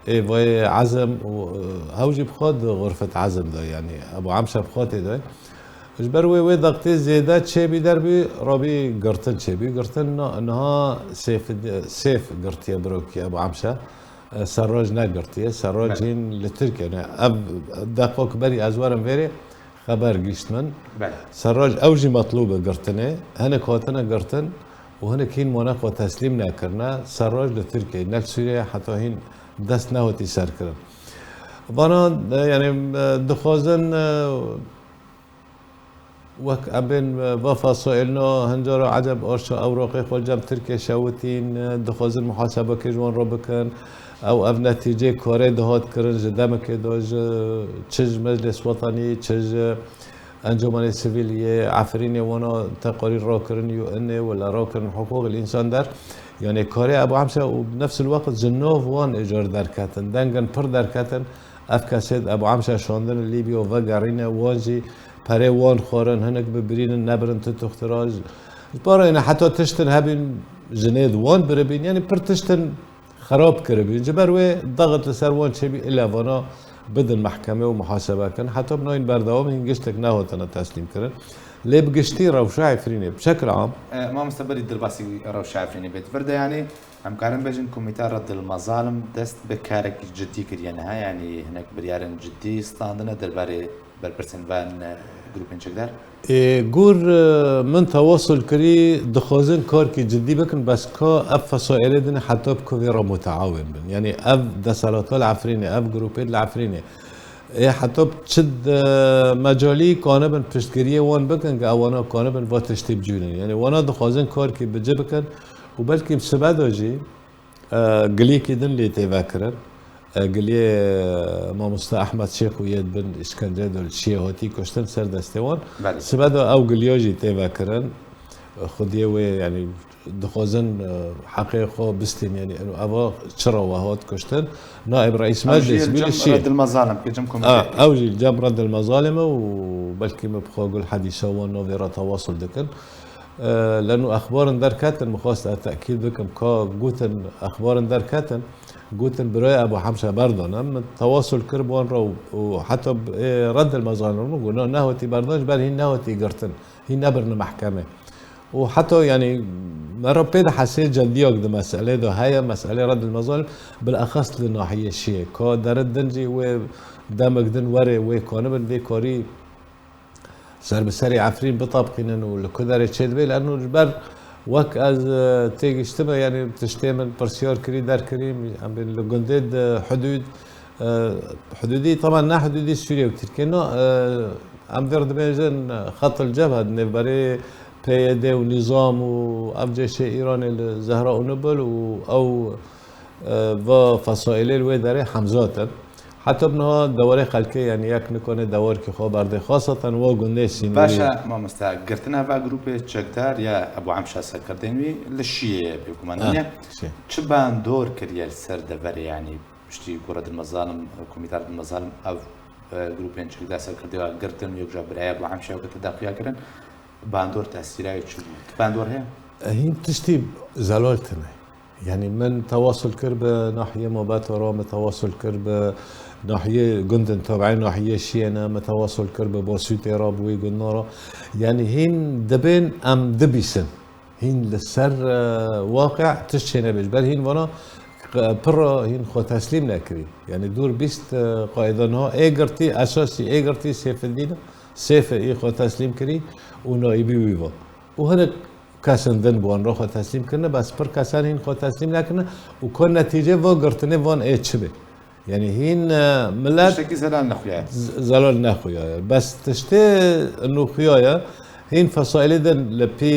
Ê vayê Ezem û, e, hew jî bi xwe di xurfet Ezem de, yanî Ebu Hemşa bi xwe tê de. Ji ber wê, wê daqtê zêde çêbî derbî, rabî girtin çêbî. Girtin na-, niha sêf, sêf girtiye birokî Ebu Hemşa. E, Serrac negirtiye. Serrac Belê. Hîn li Tirkiye ne. Ev deqo ku berî ez werim vêrê, xeber gişt min. Belê. Serrac ew jî metlûb e girtinê. Hinek hatine girtin û hinek hîn mane xwe teslîm nekirine. Serrac li Tirkiye, ne li Sûriye heta hîn dest nehotî serkirin. Vana, e, yanî, e, dixwazin, e, wek em bên, e, va Fesaîl na hincara eceb arşa ewraqê xwe cem Tirkiye şewitîn, e, dixwazin muhasebekê ji wan re bikin. Ew, ev netîcê karê dihat kirin ji demekê de ji çi ji Meclis Wetanî, çi ji Encûmenê Sivîl yê Efrînê wana teqarîr rakirin, U N ê wala rakirin hiqûqil însan der. Yanî karê Ebu Hemşe û bi nefsil weqt ji nav wan ê car derketin. Dengin pir derketin. Ev kesê di Ebu Hemşa şandin li Lîbya vegerîne, wan jî perê wan xwarin, hinek bibirînin, nebirin tu tuxtira. Ji, ji barayê ne heta tiştin hebîn jinê di wan biribîn. Yanî pir tiştin xerab kiribîn. Ji ber wê daxit li ser wan çêbî, île vana bidin mehkemê û muhasebe kin. Heta bi nayîn berdewam hîn giştek nehotine teslîm kirin. Lê bi giştî rewşa Efrînê bi şekil am. E, mamoste, berî derbasî rewşa Efrînê bêt vir de, yanî em karin bêjin Komîta Reddil Mezalim dest bi karekî cidî kiriye niha, yanî hinek biryarên cidî standine derbarê berpirsên van, e, grûpên çekdar? Ê, gor, e, min tewasul kirî, dixwazin karkî cidî bikin, bes ka ev fesaîlê din heta bi ku vê re muteawin bin. Yanî ev desthilata li Efrînê, ev grûpê li Efrînê. Ê, heta bi çi de mecalî kanibin piştgiriyê wan bikin, ki ewana kanibin va tiştê bicûnin. Yanî wana dixwazin karkî bi ci bikin û belkî sibe de jî, e, giliyekî din lê tê vekirin. E, giliyê, e, mamoste Ehmed Şêx û yê di bin îşkence de li Şiyê hatî kuştin ser destê wan. Belê. Sibe de ew giliya jî tê vekirin. Xwediyê wê, yanî, dixwazin, e, heqê xwe bistên, yanî, eva çira we hat kuştin. Naib Reîs Meclis bî li Şiyê. Reddil Mezalim, ki cem komîtê. A, ew jî li cem Reddil Mezalim e û belkî min bi xwe gul hedîsa wan navê re tewasul dikin. E, leno exbarin derketin, min xwest ez tekîd bikim, ka gotin exbarin derketin, gotin birayê Ebu Hemşe berdane. Min tewasul kir bi wan re û, û heta, e, Reddil Mezalim min got, na, nehotî berdan, ji ber hîn nehotî girtin, hîn nebirine mehkemê. Û heta, yanî, me re pê dihesê cediyak di meselê de heye, meselê Reddil Mezalim, bilexes li nahiyê Şiyê. Ka dere din jî wê demek din were, wê kanibin vê karî ser bi serê Efrîn bitebiqînin û li ku derê çêdibe, leno ji ber wek ez, e, têgiştime, yanî tiştê min pirsiyar kirî, derkirî, em bên li gundê di hudûd, e, hudûdî, teban ne hudûdî Sûriye û Tirkiye, no, e, em vê re dibêjin, e, xetil cebhe, di nêvberê P Y D û nîzam û ev cêşê Îranê li Zehra û Nubul û ew, e, va fesaîlê li wê derê hemzat in. Heta bi niha dewarê xelkê, yanî yek nikane dewarkî xwe berdê. Xaseten wa gundê Sînûrî. Baş e, mamoste, girtina va grûpê çekdar ya Ebu Hemşa serkirdên wî li Şiyê ye, bêguman. Ha, niye? Şiyê. Çi bandor kiriye li ser deverê, yanî piştî ku Reddil Mezalim, Komîta Reddil Mezalim ev, e, grûpên çekdar serkirdiya girtin, yek ja biraya Ebu Hemşa weke tedaxiya kirin. Bandor tesîra wê çi bû? Bandor heye? E, hîn tiştî zelal tine. Yanî min tewasul kir bi nahiyê Mabeta re, min tewasul kir bi nahiyê gundin tabiî nahiyê Şiyê ne, min tewasul kir bi Basûtê re, bi wê gundin re. Yanî hîn dibên em dibîsin. Hîn li ser, e, waqî tişt çênebê. Ji ber hîn vana, e, pir re hîn xwe teslîm nekirî. Yanî dûr bîst, e, qaîda niha ê girtî, esasî ê girtî Sêfidîn e. Sêfe ê xwe teslîm kirî û naîbî wî va. Û hinek kesên din bi wan re xwe teslîm kirine, bes pir kesan hîn xwe teslîm nekirine û ku netîce van girtinê van ê çi be. Yanî hîn, e, milet Tiştekî zelal nexuya. z-, zelal nexuya ye. Bes tiştê nûxuya ye. Hîn fesaîlê din li pî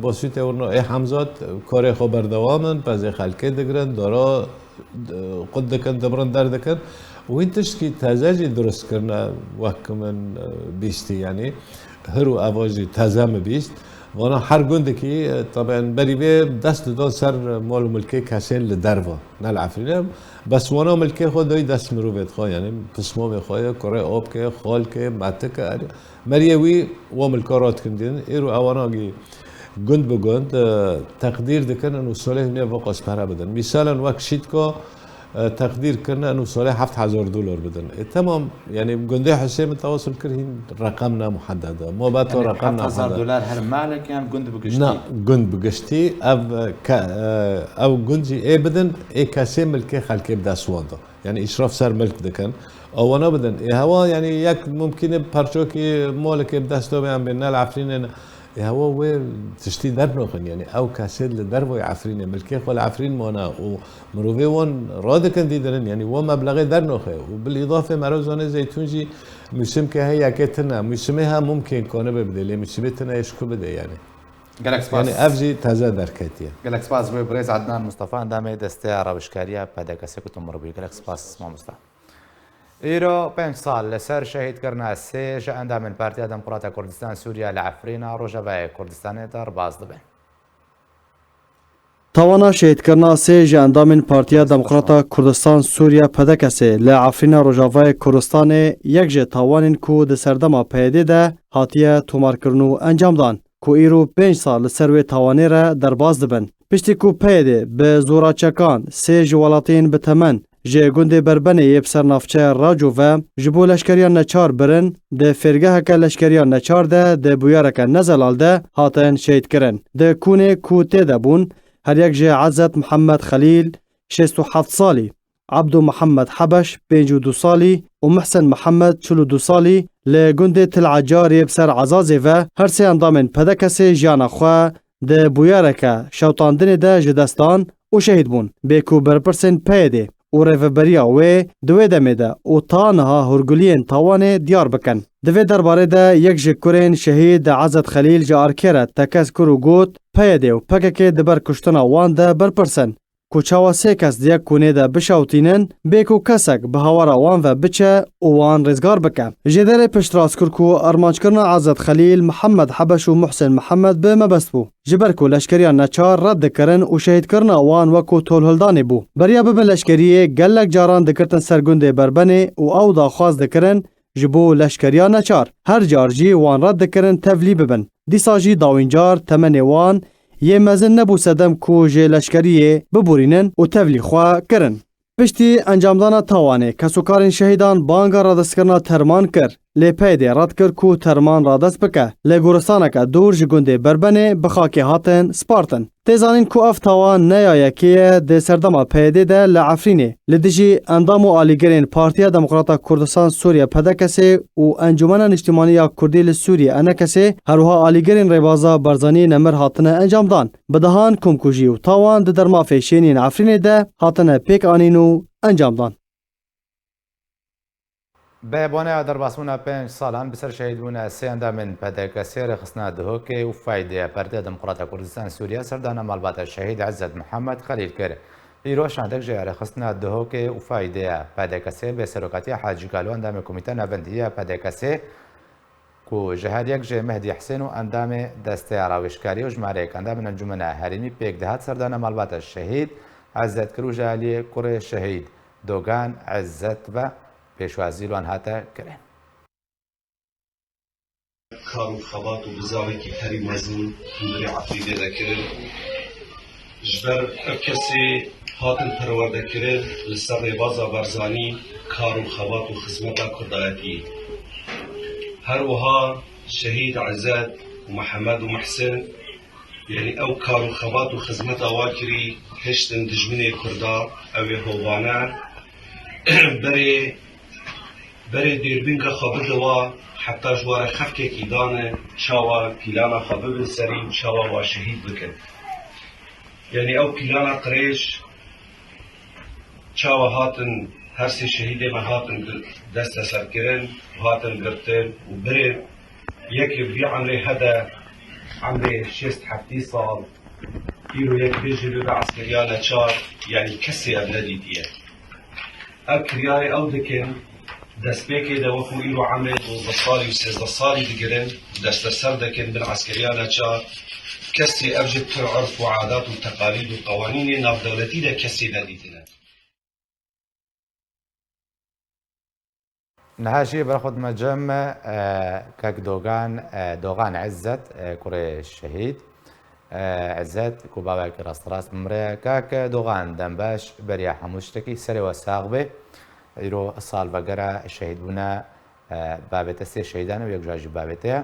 Basûtê û ê Hemzat karê xwe berdewam in, pezê xelkê digirin, dara, e, qut dikin, dimirin derdikin. Û hîn tiştkî teze jî dirust kirine wek min, e, bîstî, yanî hir û eva jî teze min bîst. Vana her gundekî, e, taben berî vê dest didan ser mal û milkê kesên li derva, ne li Efrînê. Bes wana milkê xwe dayî dest mirovê xwe, yanî pismamê xwe ye, kurê apkê, xalkê, metike, her meriyê wî wa milka radikin dîn. Îro ewana gî gund bi gund, e, teqdîr dikin û salê hûnê ve qas pere bidin. Mîsalen wek Şîtka, e, teqdîr kirine û salê heft hezar dolar bidin. E, temam, yanî gundê Husê min tewasul kir hîn reqem ne muhedded e. Mabeta Yanî reqem ne heft hezar muhedded. dolar her malek yan gund bi giştî? Na, gund bi giştî. Ev, e, ke-, e, ew gund jî ê bidin, ê kesê milkê xelkê bi dest wan de. Yanî îşraf ser milk dikin. Ewana bidin. Ê hewa, yanî yek mumkîne parçokî malekê bi dest de be, em bên ne li Efrînê ne. Ê hewa wê tiştî dernoxin, yanî ew kesê li dervayê Efrînê, milkê xwe li Efrîn mane û mirovê wan radikin dîdirin, yanî wa meblexê dernoxe û bil îdafê mero zanê zeytûn jî mûsimkê heye yekê tune, mûsimê he mumkên kanibe bidê, lê mûsimê tune yê ji ku bidê yanî. Gelek spas. Yanî ev jî teze derketiye. Gelek spas bo birêz Ednan Mustafa, endamê desteya rawişkariya P D K S ku tu mir bûyî. Gelek spas mamosta. Îro pênc sal li ser şehîdkirina sê ji endamên Partiya Demokrata Kurdistan Sûriya li Efrîna Rojavayê Kurdistanê derbas dibin. Tawana şehîdkirina sê ji endamên Partiya Demokrata Kurdistan Sûriya P D K S li Efrîna Rojavayê Kurdistanê yek ji tawanên ku di serdema P Y D de hatiye tomarkirin û encamdan, ku îro pênc sal li ser wê tawanê re derbas dibin. Piştî ku P Y D bi zora çekan sê ji welatiyên bi temen ji gundê Berbenê yê bi ser navçeya Raco ve ji bo leşkeriya neçar birin, di fêrgeheke leşkeriya neçar de di bûyereke nezelal de hatin şehîdkirin. Di kûnê ku tê de bûn, her yek ji Ezet Mihemed Xelîl, şêst û heft salî, Ebdo Mihemed Hebeş, pêncî û du salî, û Mihsen Mihemed, çil û du salî, li gundê Til Ecar yê bi ser Ezazê ve her sê endamên P D K S'ê jiyana xwe di bûyereke şewtandinê de ji dest dan û şehîd bûn. Bê ku berpirsên P Y D û rêveberiya wê di wê demê de û ta niha hûrguliyên tawanê diyar bikin. Di vê derbarê de yek ji kurên şehîd Ezet Xelîl ji arkê re tekez kir û got, P Y D û P K K di ber kuştina wan de berpirs in. Ku çawa sê kes di yek kûnê de bişewtînin, bê ku kesek bi hawara wan ve biçe û wan rêzgar bike. Jêderê piştrast kir ku armanckirina Ezet Xelîl, Mihemed Hebeş û Muhsin Mihemed bi mebest bû. Ji ber ku leşkeriya neçar red dikirin û şehîdkirina wan wekû tolhildanê bû. Beriya bibin leşkeriyê gelek caran digirtin ser gundê Berbenê û ew daxwaz dikirin, ji bo leşkeriya neçar. Her car jî wan red dikirin tevlî bibin. Dîsa jî dawîn car temenê wan yê mezin nebû sedem ku ji leşkeriyê biborînin û tevlî xwe kirin. Piştî encamdana tawanê, kesûkarên şehîdan banga radestkirina terman kir. Lê P Y D red kir ku terman radest bike. Li goristaneke dûr ji gundê Berbenê bi xakê hatin spartin. Tê zanîn ku ev tawan ne ya yekê ye di serdema P Y D de li Efrînê li dijî endam û alîgirên Partiya Demokrata Kurdistan Sûriye P D K S û Encûmena Niştimanî ya Kurdî li Sûriyê, E N K S, her wiha alîgirên rêbaza Barzanî nemir hatine encamdan. Bi dehan komkujî û tawan di dermafê şêniyên Efrînê de hatine pêk anîn û encamdan. Bi boneya derbasbûna pênc salan bi ser şehîdbûna sê endamên P D K S'ê rêxistina Duhokê û Faydeya Partiya Demokrata Kurdistan Sûriye serdana malbata şehîd Ezzet Mihemed Xelîl kir. Îro şandek ji rêxistina Duhokê û Faydeya P D K S'ê bi serokatiya Hacî Galo endamê Komîta Navendî ya P D K S'ê ku ji her yek jê Mehdî Hisên û endamê Desteya Rawêjkariyê û jimareyek endamên Encûmena Herêmî pêk dihat serdana malbata şehîd Ezzet kir û ji aliyê kurê şehîd Dogan Ezzet ve pêşwazî li wan hate kirin. Kar û xebat û bizavekî herî mezin hundirê Efrînê de kirin. Ji ber ev kesê hatin perwerdekirin li ser rêbaza Barzanî kar û xebat û xizmeta kurdayetî. Her wiha şehîd Ezet û Mihemed û Mihsin, yanî ew kar û xebat û xizmeta wa kirî, hiştin dijminê kurda, ew ê hovane berê, berê dêrbînka xwe bide wa, Heta ji we re xefkekî dane, çawa pîlana xwe bibin serî û çawa wa şehîd bikin. Yanî ew pîlana qirêj çawa hatin, her sê şehîdê me hatin gir-, desteserkirin û hatin girtin û birên. Yekê vî emrê hede, emrê şêst heftî sal, îro yek bêjî bibe eskeriya neçar, yanî kesê ev nedîtiye. Ev kiryarê ew dikin, destpêkê de wekû îro emrê dozdeh salî û sêzdeh salî digirin, desteser dikin bin eskeriya neçar, kesê ev ji pir urf û adat û teqalîd û qewanînê navdewletî de kesê nedîtine. Niha jî ber xwe dime cem, e, kek Dogan, e, Dogan Izzet, e, kurê şehîd. E, Izzet, ku bavek rasterast mire. Kek Dogan, dem baş, beriya hemû tiştekî serê we sax be. Îro salvegera şehîdbûna, e, bavê te sê şehîdan û yek ji jî bavê te ye.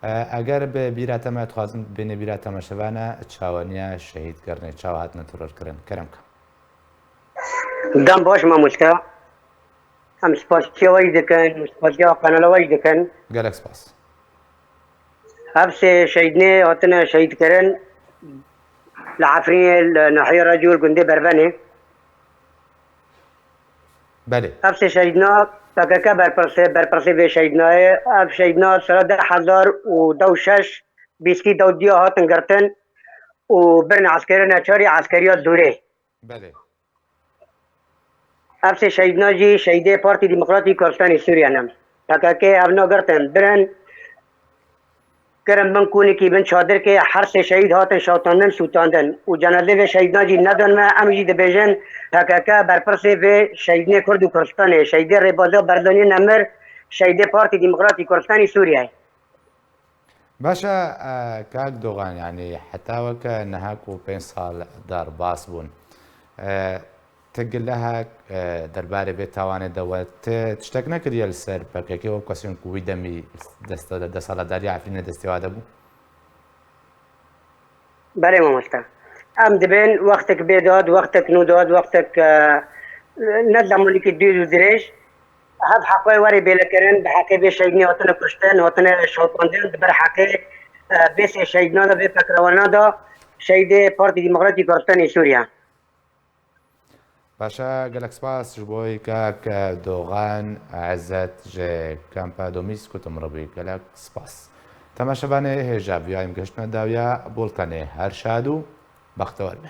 E, eger bi bîra te me, dixwazim bêne bîra temaşevana, çawaniya şehîdkirinê, çawa hatine terorkirin. Kerem ke. Dem baş mamoste. Em spasiya we jî dikin, spasiya kanala we jî dikin. Gelek spas. Ev sê şehîdnê hatine şehîdkirin li Efrînê, li nahiya Recû, li gundê Berbenê. Belê. Ev sê şehîdna P K K berpirsê, berpirsê vê şehîdnayê. Ev şehîdna sala deh hezar û deh û şeş, bîstî dewdiya hatin girtin û birin eskerê neçarî, eskeriya Dûrê. Belê. Ev sê şehîdna jî şehîdê Partî Demokratî Kurdistanê Sûriye ne. P K K ev nagirtin, birin, kirin bin kûnikî, bin çadirkê, her sê şehîd hatin şewtandin, sûtandin. Û cenazê vê şehîdna jî nedin me, em jî dibêjin P K K berpirsê vê şehîdinê Kurd û Kurdistanê, şehîdê Rêbaza Barzanî Nemir, şehîdê Partî Demokratî Kurdistanê Sûriye. Baş e, e, kak Dogan, yanî heta weke niha ku pênc sal derbas bûn, e, ti gilehek, e, derbarê vê tawanê de we ti tiştek nekiriye li ser P K K wek kesên ku wî demî dest-, desthilatdariya Efrînê destê wa de bû? Belê mamoste. Em dibên wextek bêdad, wextek nûdad, wextek, e, ne zemanikî dûr û dirêj, hev heqê werê bêlekirin, bi heqê vê şehîdinê hatine kuştin, hatine şewitandin, di ber heqê, e, vê sê şehîdina de, vê pekrewana de, şehîdê Partî Demokratî Kurdistanê Sûriye. Baş e, gelek spas ji bo kak Dogan Izzet ji Kampa Domîs ku tu min re bûyî. Gelek spas. Temaşevanê hêja vî em gihiştine dawiya bultenê. Her şad û bextewar be.